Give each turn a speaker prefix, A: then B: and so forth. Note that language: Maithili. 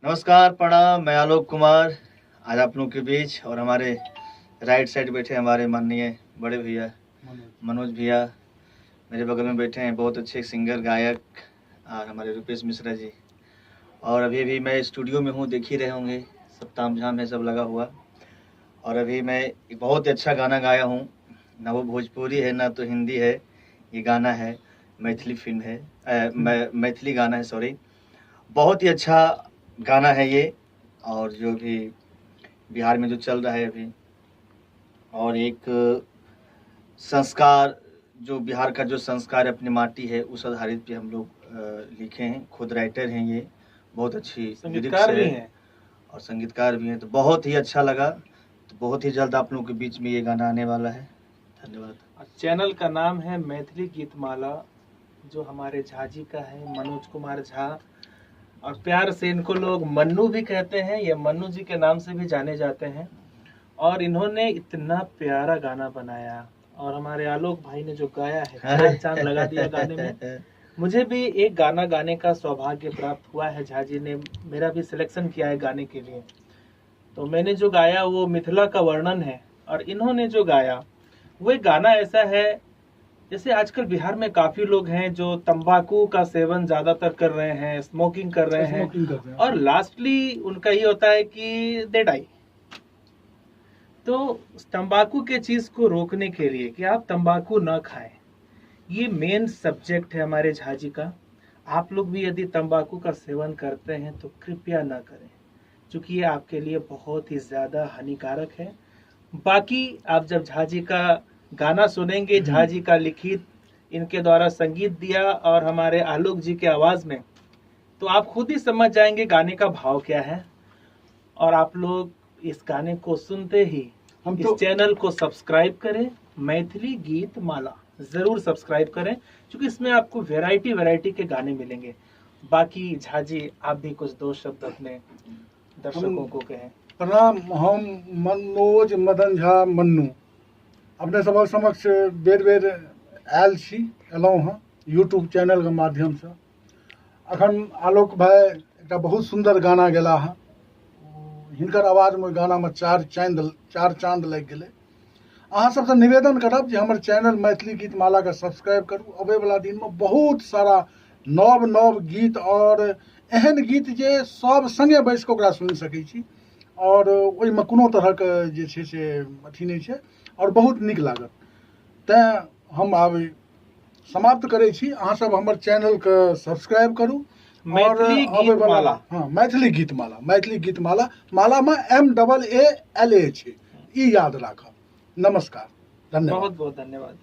A: नमस्कार, प्रणाम। मैं आलोक कुमार आज आप लोगों के बीच, और हमारे राइट साइड बैठे हमारे माननीय बड़े भैया मनोज भैया, मेरे बगल में बैठे हैं बहुत अच्छे सिंगर गायक और हमारे रुपेश मिश्रा जी। और अभी अभी मैं स्टूडियो में हूँ, देख ही रहे होंगे, सब तामझाम है, सब लगा हुआ। और अभी मैं एक बहुत ही अच्छा गाना गाया हूँ, ना वो भोजपुरी है ना तो हिंदी है, ये गाना है मैथिली फिल्म है, मैथिली गाना है, सॉरी। बहुत ही अच्छा गाना है ये, और जो भी बिहार में जो चल रहा है अभी, और एक संस्कार जो बिहार का जो संस्कार अपनी माटी है, उस आधारित भी हम लोग लिखे हैं। खुद राइटर हैं ये, बहुत अच्छी
B: संगीतकार
A: लिरिक्स
B: भी
A: है
B: हैं
A: और संगीतकार भी हैं। तो बहुत ही अच्छा लगा। तो बहुत ही जल्द आप लोगों के बीच में ये गाना आने वाला है। धन्यवाद।
B: और चैनल का नाम है मैथिली गीतमाला, जो हमारे झा जी का है, मनोज कुमार झा, और प्यार से इनको लोग मन्नू भी कहते हैं, ये मन्नू जी के नाम से भी जाने जाते हैं। और इन्होंने इतना प्यारा गाना बनाया, और हमारे आलोक भाई ने जो गाया है, चार चांद लगा दिया गाने में। मुझे भी एक गाना गाने का सौभाग्य प्राप्त हुआ है, झा जी ने मेरा भी सिलेक्शन किया है गाने के लिए। तो मैंने जो गाया वो मिथिला का वर्णन है, और इन्होंने जो गाया वो एक गाना ऐसा है, जैसे आजकल बिहार में काफी लोग हैं जो तंबाकू का सेवन ज्यादातर कर रहे हैं, स्मोकिंग कर रहे हैं,
C: स्मोकिंग कर रहे हैं।
B: और लास्टली उनका ये होता है कि दे डाई। तो तंबाकू के चीज को रोकने के लिए कि आप तंबाकू ना खाएं, ये मेन सब्जेक्ट है हमारे झा जी का। आप लोग भी यदि तंबाकू का सेवन करते हैं तो कृपया ना करें, क्योंकि ये आपके लिए बहुत ही ज़्यादा हानिकारक है। बाकी आप जब झा जी का गाना सुनेंगे, झा जी का लिखित, इनके द्वारा संगीत दिया और हमारे आलोक जी के आवाज़ में, तो आप खुद ही समझ जाएंगे गाने का भाव क्या है। और आप लोग इस गाने को सुनते ही
C: हम
B: इस
C: तो
B: चैनल को सब्सक्राइब करें, मैथिली गीत माला जरूर सब्सक्राइब करें, क्योंकि इसमें आपको वैरायटी वैरायटी के गाने मिलेंगे। बाकी झा जी, आप भी कुछ दो शब्द अपने दर्शकों को कहें।
C: प्रणाम, हम मनोज मदन झा मन्नू अपने सबक समक्ष बेर बेर आयल छी, एलहुँ हँ यूट्यूब चैनलके माध्यमसँ। अखन आलोक भाई एकटा बहुत सुन्दर गाना गेला हँ, हिनकर आवाजमे ओहि गानामे चार चाँद लागि गेलै। अहाँ सबसँ निवेदन करब जे हमर चैनल मैथिली गीत मालाके सब्सक्राइब करू। अबैवला दिनमे बहुत सारा नव नव गीत और एहन गीत जे सब सङ्गे बैस कऽ ओकरा सुनि सकै छी, और ओहिमे कोनो तरहके जे छै से अथी नहि छै, और बहुत नीक लागत। तैँ हम आब समाप्त करै छी। अहाँ सब हमर चैनलके सब्सक्राइब करू।
B: मैथिली
C: और
B: गीत
C: अबैवला
B: माला।
C: हाँ, मैथिली गीत माला, मैथिली गीत माला, मालामे MAALA छै, ई याद राखब। नमस्कार, धन्यवाद।
B: बहुत बहुत धन्यवाद।